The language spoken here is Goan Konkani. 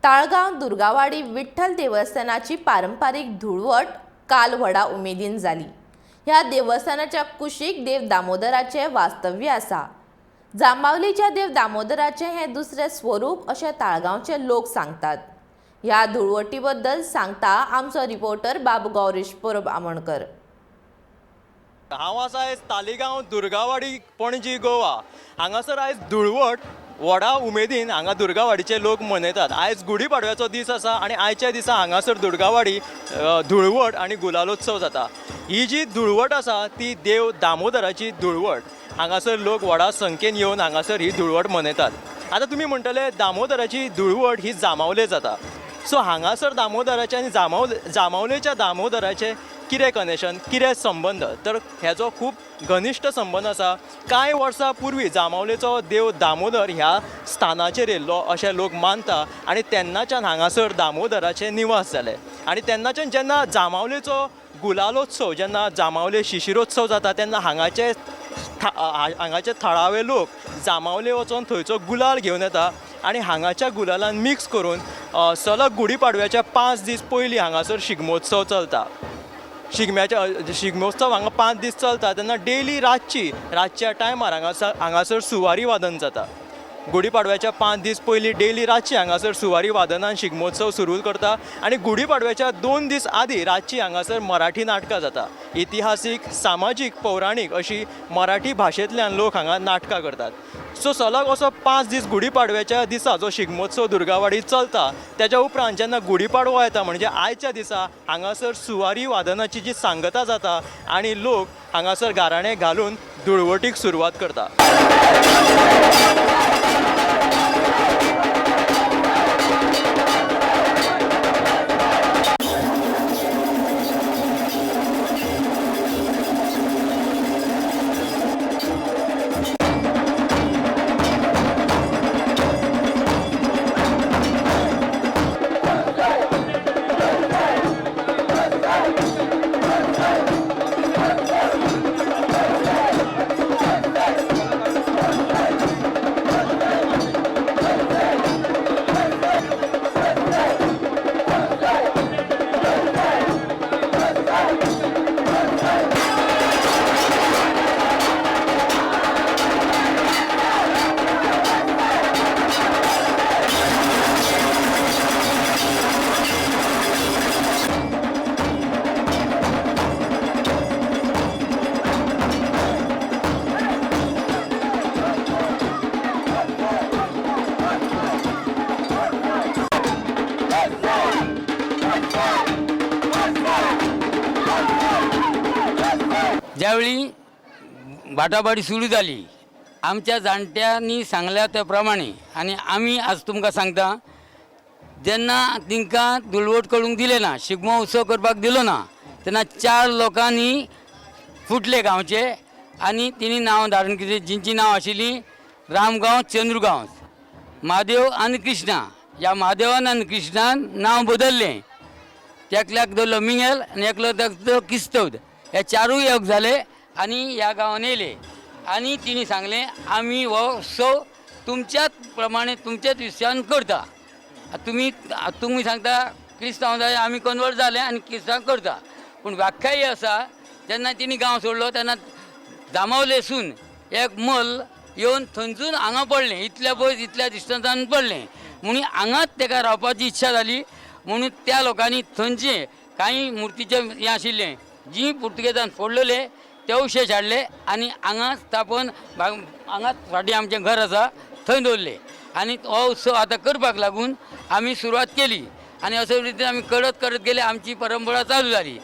ताळगांव दुर्गावाडी विठ्ठल देवस्थानाची पारंपारीक धुळवट काल व्हडा उमेदीन जाली. ह्या देवस्थानाच्या कुशीक देव दामोदराचें वास्तव्य आसा. जांबावलीच्या देव दामोदराचें हें दुसरें स्वरूप अशें ताळगांवचे लोक सांगतात. ह्या धुळवटी बद्दल सांगता आमचो रिपोर्टर बाब गौरीश परब आमोणकर. हांव आसा आयज तालिगांव दुर्गावाडी पणजी गोवा. हांगासर आयज धुळवट व्हडा उमेदीन हांगा दुर्गावाडीचे लोक मनयतात. आयज गुढीपाडव्याचो दीस आसा आनी आयच्या दिसा हांगासर दुर्गावाडी धुळवट आनी गुलालोत्सव जाता. ही जी धुळवट आसा ती देव दामोदराची धुळवट. हांगासर लोक व्हडा संख्येन येवन हांगासर ही धुळवट मनयतात. आतां तुमी म्हणटले दामोदराची धुळवट ही जांबावले जाता. सो हांगासर दामोदराचे आनी जांबावलेच्या दामोदराचे कितें कनेक्शन, कितें संबंद? तर हेजो खूब घनिश्ट संबंद आसा. कांय वर्सां पुर्वी जांबावलेचो देव दामोदर ह्या स्थानाचेर येयल्लो अशें लोक मानता आनी तेन्नाच्यान हांगासर दामोदराचे निवास जाले. आनी तेन्नाच्यान जेन्ना जांबावलेचो गुलालोत्सव, जेन्ना जांबावले शिशिरोत्सव जाता तेन्ना हांगाचे हांगाचे थळावे लोक जांबावले वचोन थंयचो गुलाल घेवन येता आनी हांगाच्या गुलालान मिक्स करून सलग गुढीपाडव्याच्या 5 दीस पयलीं हांगासर शिगमोत्सव चलता. शिगम्याच्या शिगमोत्सव हांगा 5 दीस चलता तेन्ना डेली रातच्या टायमार हांगासर सुवारी वादन जाता. गुढीपाडव्याच्या 5 दीस पयलीं डेली रातची हांगासर सुवारी वादनान शिगमोत्सव सुरू करता आनी गुढीपाडव्याच्या 2 दीस आदीं रातची हांगासर मराठी नाटकां जाता. इतिहासीक, सामाजीक, पौराणीक अशी मराठी भाशेंतल्यान लोक हांगा नाटकां करतात. सो सलग असो 5 दीस गुढीपाडव्याच्या दिसा जो शिगमोत्सव दुर्गावाडी चलता तेज्या उपरांत जेन्ना गुढीपाडवो येता म्हणजे आयच्या दिसा हांगासर सुवारी वादनाची जी सांगता जाता आनी लोक हांगासर गाराणें घालून धुळवटीक सुरवात करता. ज्यावेळी बाटाबाटी सुरू जाली आमच्या जाणट्यांनी सांगल्या त्या प्रमाणे आनी आमी आज तुमकां सांगता, जेन्ना तांकां धुळवट करूंक दिलें ना, शिगमो उत्सव करपाक दिलो ना, तेन्ना 4 लोकांनी फुटले गांवचे आनी तिणी नांव धारण केली, जिंची नांव आशिल्लीं रामगांव, चंद्रगांव, म्हादेव आनी कृष्णा. ह्या म्हादेवान आनी कृष्णान नांव बदल्लें. एकल्याक दवरलो मिंगेल आनी एकलो दवरलो किस्तोद. हे 4 एक जाले आनी ह्या गांवान येयले आनी तिणी सांगलें आमी हो उत्सव तुमच्याच प्रमाणे तुमच्याच विश्यान करता. तुमी सांगता क्रिस्तांव जाले आमी कन्वर्ट जाले आनी क्रिस्तांव करता, पूण व्याख्या ही आसा जेन्ना तिणी गांव सोडलो तेन्ना जांबावलेसून एक मल येवन थंयसून हांगा पडलें, इतल्या पयस इतल्या डिस्टन्सान पडलें, म्हणून हांगाच तेका रावपाची इच्छा जाली. म्हणून त्या लोकांनी थंयचे कांय मुर्तीचें हें आशिल्लें जी पुर्तुगेजान फोडलेले ते अवशेश हाडले आनी हांगा स्थापन हांगाच फाटीं आमचें घर आसा थंय दवरले आनी हो उत्सव आतां करपाक लागून आमी सुरवात केली आनी अशे रितीन आमी करत करत गेले, आमची परंपरा चालू जाली.